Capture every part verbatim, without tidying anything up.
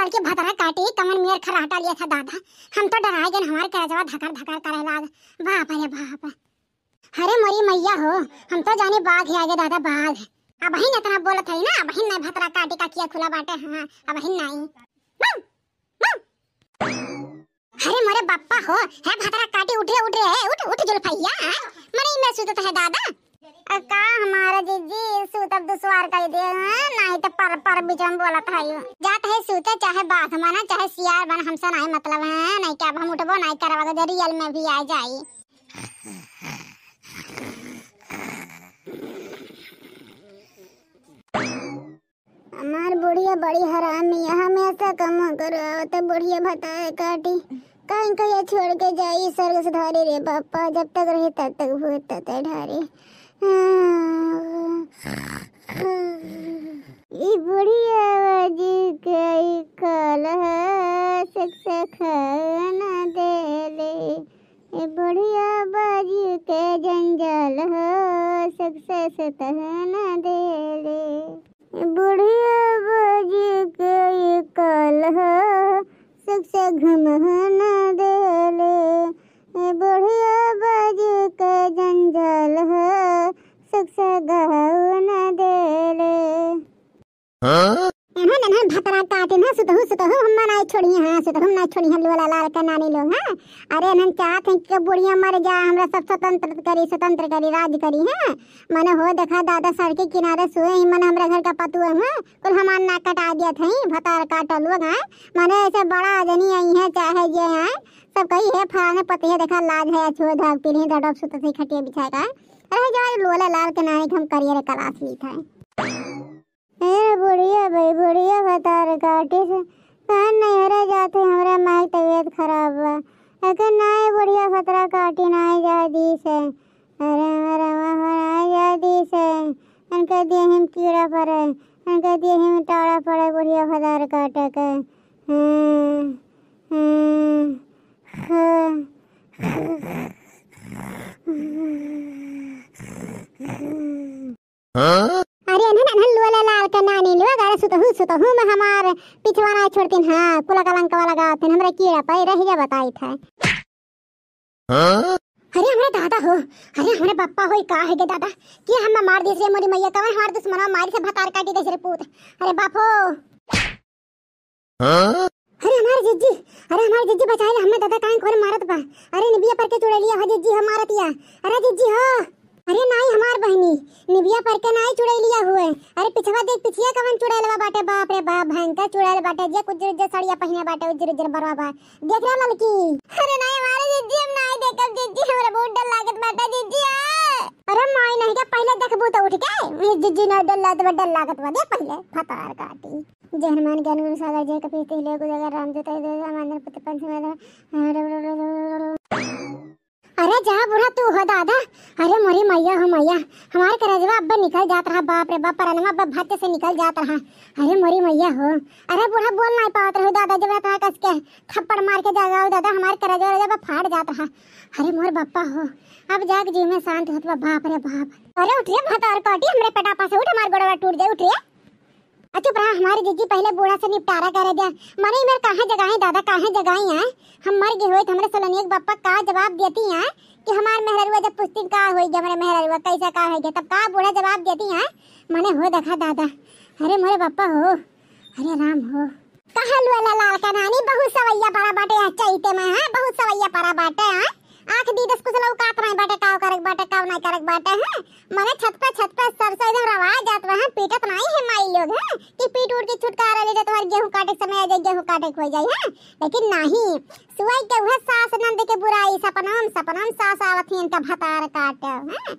बल्कि भतरा काटी कमन मेर खराटा लिया था दादा। हम तो डराए गए, हमार करजवा धकर धकर करे लाग। बाप रे बाप। अरे मोरी मैया हो, हम तो जाने बाघ है आगे दादा, बाघ। अबहिन इतना बोलत है ना, अबहिन नहीं भतरा काटी का किया खुला बाटे, हाँ, अबहिन नहीं। अरे मोरे बप्पा हो, हे भतरा काटी, उठ रे, उठ रे, हे, उठ, उठ जुल्फैया, हैं? मने इमे सुतत है दादा। अ, का हमारा जिज्जी, सूतब दुश्वार कर दे, हैं? नहीं तो पर, पर बीच में बोलत है यू। जात है सूते, चाहे बाघ बना, चाहे सियार बना, हमसे नहीं मतलब है, नहीं क्या अब हम उठबो नहीं करब, अगर रियल में भी आ जाई। हमार बुढ़िया बड़ी हरामी है, हमेशा कम करो, आवत बुढ़िया भतार काटी। कहीं कहीं छोड़ के जाई, स्वर्ग से धारी रे बापा, जब तक रहे तब तक भूत तते ढारी। ई बुढ़िया बाजी के ई काल है, सक सक न देले। ए बुढ़िया बाजी के जंजाल हो, सक से सुतह न देले। ए बुढ़िया बाजी के ई काल हो, सक से घुमह न देले। ए बुढ़िया बाजी के जंजाल हो, सक से गहू न देले। हाँ? एन्हन, एन्हन भतरा काटिन है, सुतहु, सुतहु, हम नाई छोड़िए, हाँ, सुतहु नाई छोड़िए, लोला लाल के नानी लोग, हाँ। अरे, एन्हन चाहत हैं कि बुढ़िया मर जा, हमरा सब स्वतंत्र करी, स्वतंत्र करी, राज करी, हाँ। मने हो देखा दादा सड़क के किनारे सोए ही, मने हमरा घर का पतुआ, हाँ, कुल हमार नाक कटा दिया था, भतार काटा लोग, हाँ। मने ऐसे बड़ा जनी आई है, चाहे जे आए, सब कही है फलाने पति है, देखा लाज है, छुए धाग पी रही, दडब सुत से खटिया बिछाए का। अरे, जा लोला लाल के नानी के हम करियर कलास ली था। ए बुढ़िया भाई, बुढ़िया भतार काटी से, कहाँ नैहरे जाते, हमरा माई तबीयत खराब बा। अके नाई बुढ़िया भतरा काटी नाई जा दी से। अरे हमारा वहाँ नाई जा दी से। इनके देह में कीड़ा पड़े, इनके देह में टाड़ा पड़े बुढ़िया भतार काटे के। हाँ, हाँ, हाँ। हाँ? अरे अनहन, अनहन लोला लाल के नानी लोग, अरे सुतहु, सुतहु में हमार पिछवा ना छोड़तीन, हाँ, कुला कलंकवा लगावतीन, हमरा कीड़ा पाई रह जा बताई था। हाँ? अरे हमरे दादा हो, अरे हमरे बप्पा होई का है गे दादा, कि हम मार दिस रे मोरी मैया, कवन हमार दुश्मनवा मारी से भतार काटी दिस रे पूत। अरे बाप हो। हाँ? अरे हमार जिज्जी, अरे हमार जिज्जी बचाए ला, हमें दादा काहे कोरे मारत बा। अरे निबिया पर के चुड़ैलिया हो जिज्जी, हो मारतिया। अरे जिज्जी हो। अरे नाई हमार बहिनी, निबिया पर के नाई चुड़ैलिया हुए। अरे पिछवा देख, पिछिया कवन चुड़ैलवा बाटे, बाप रे बाप, भयंकर चुड़ैल बाटे, जे उज्जर उज्जर सड़िया पहिने बाटे, उज्जर उज्जर बरवा बा। देख रहा ललकी। अरे नाई हमारे जिज्जी, हम नाई देखब जिज्जी, हमरा बहुत डर लागत बाटे जिज्जी, आ। अरे माई नहीं का पहले देखबू तो उठ के, जिज्जी ना डर लागत बा, डर लागत बा, देख पहले, भतार काटी। जय हनुमान ज्ञान गुण सागर, जय कपीस तिहुलोक उजागर, रामदूत अवधूत हृदय मंदन, पुत्र पवन सुत नाथ। अरे जा बूढ़ा तू हो दादा। अरे मोरी मैया हो मैया, हमार करजवा अब्बे निकल जात रहा, बाप रे बाप, परनवा अब्बे भत्ते से निकल जात रहा। अरे मोरी मैया हो। अरे बूढ़ा बोल नाई पावत रहो दादा, जब इतना कस के थप्पड़ मार के जगाओ दादा, हमार करजवा जब फाट जात रहा। अरे मोर बप्पा हो, अब जाके जीव में शांत होत बा, बाप रे बाप। अरे उठ रे भतार काटी, हमरे पेटापा से उठ, हमार गोड़वा टूट जाए, उठ रे। आ चुप रहा, हमारी जिज्जी पहले बूढ़ा से निपटारा करे दे। मरे मेर काहे जगाई दादा, काहे जगाई आए? हम मर गए होइत हमरे सलोनिया के बप्पा का जवाब देती आए कि हमार मेहररुआ जब पुस्तिन का होई गया, हमरे मेहररुआ कैसा का होई गया, तब का बूढ़ा जवाब देती आए? मने हो देखा दादा, अरे मोरे बप्पा हो, अरे राम हो। कहा लोला लाल का नानी, बहुत सवैया परा बाटे यहाँ चैते में, हाँ, बहुत सवैया परा बाटे, हाँ। आँख दीदस कुछ लौकात नहीं बाटे, काव करक बाटे, काव नहीं करक बाटे, हाँ। मने छत पे, छत पे सरसों एकदम रवा जात बा, हाँ, पीटत नहीं है माई लोग, हाँ, कि पीट उठ के छुटकारा ले जाए, तुम्हारे गेहूं काटे के समय आ जाए, गेहूं काटे के हो जाए, हाँ। लेकिन नहीं, सुअई के उहे सास नंद के बुराई, सपनवा में, सपनवा में सास आवत ही इनका भतार काटे, हाँ।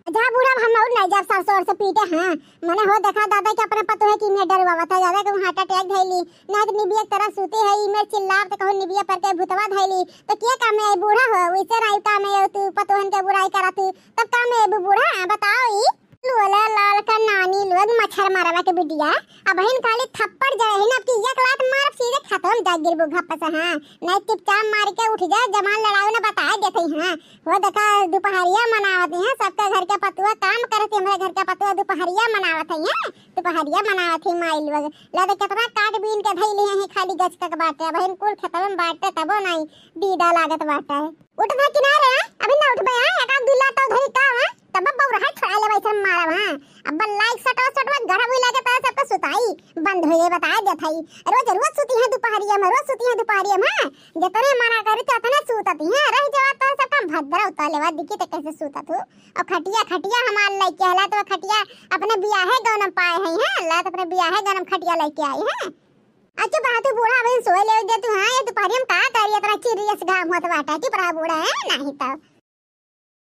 जा बूढ़ा, हम और नहीं जाब सरसों ओरसों पीटे, हाँ। मने हो देखा दादा के अपने पतोहे की में डरवावत है, दादा के heart attack धैली, ना तो निबिया के तरह सूती है, ई में चिल्लाब तो कहूँ निबिया पर के भूतवा धैली, तो के काम में आई बूढ़ा हो, वैसे नहीं काम में आई तू, पतोहन के बुराई करा तू, तब काम में आई बूढ़ा, बताओ ई। लोला लाल का नानी लो तब मच्छर मारवा के बिटिया, अबहिन खाली थप्पड़ जरे ही ना, अब की एक लात मारब, सीधे खतवा में जा गिरबू घप्प से, हाँ। नहीं चुपचाप मार के उठ जा, जबान लड़ाओ ना, बताए देते ही, हाँ। वो देखा, दुपहरिया मनावत ही, हाँ, सबका घर के पतुआ काम करत ही, हमरे घर के पतुआ दुपहरिया मनावत ही, हाँ, दुपहरिया मनावत ही माई लोग। ला तो कितना काट बीन के धइले ही, खाली गचकत बाटे, अबहिन कुल खेतवा में बाटे, तबो नहीं दीदा लागत बाटे। उठबे कि ना रे, हाँ? अभी ना उठबे, हाँ? एक आध दुल्ला तो धरी का, हाँ? तब बउरहा छोड़ा लेबे, ऐसे मारब, हाँ? अब लाइक सटवा सटवा गढ़ बुला के तोरा सबका सुताई बंद हो जाए, बताए देत हई। रोज रोज सुती है दुपहरिया में, रोज सुती है दुपहरिया में, हाँ? जितने मना करी तो उतने सूतती हैं, रह जावा तो सबका भद्रा उतार लेवा, दिखी तो कैसे सूतत हो। और खटिया, खटिया हमार लइके हला तो खटिया अपने बियाहे गौनम पाए हैं, हाँ? ला तो अपने बियाहे गौनम खटिया लइके आई हैं। अच्छा, बा तू बूढ़ा अबहिन सोए लेवे दे तू, हाँ? ये दुपहरिया में का करी, इतना चिरियस घाम होत बाटा, चुप रहा बूढ़ा, है? नहीं तो।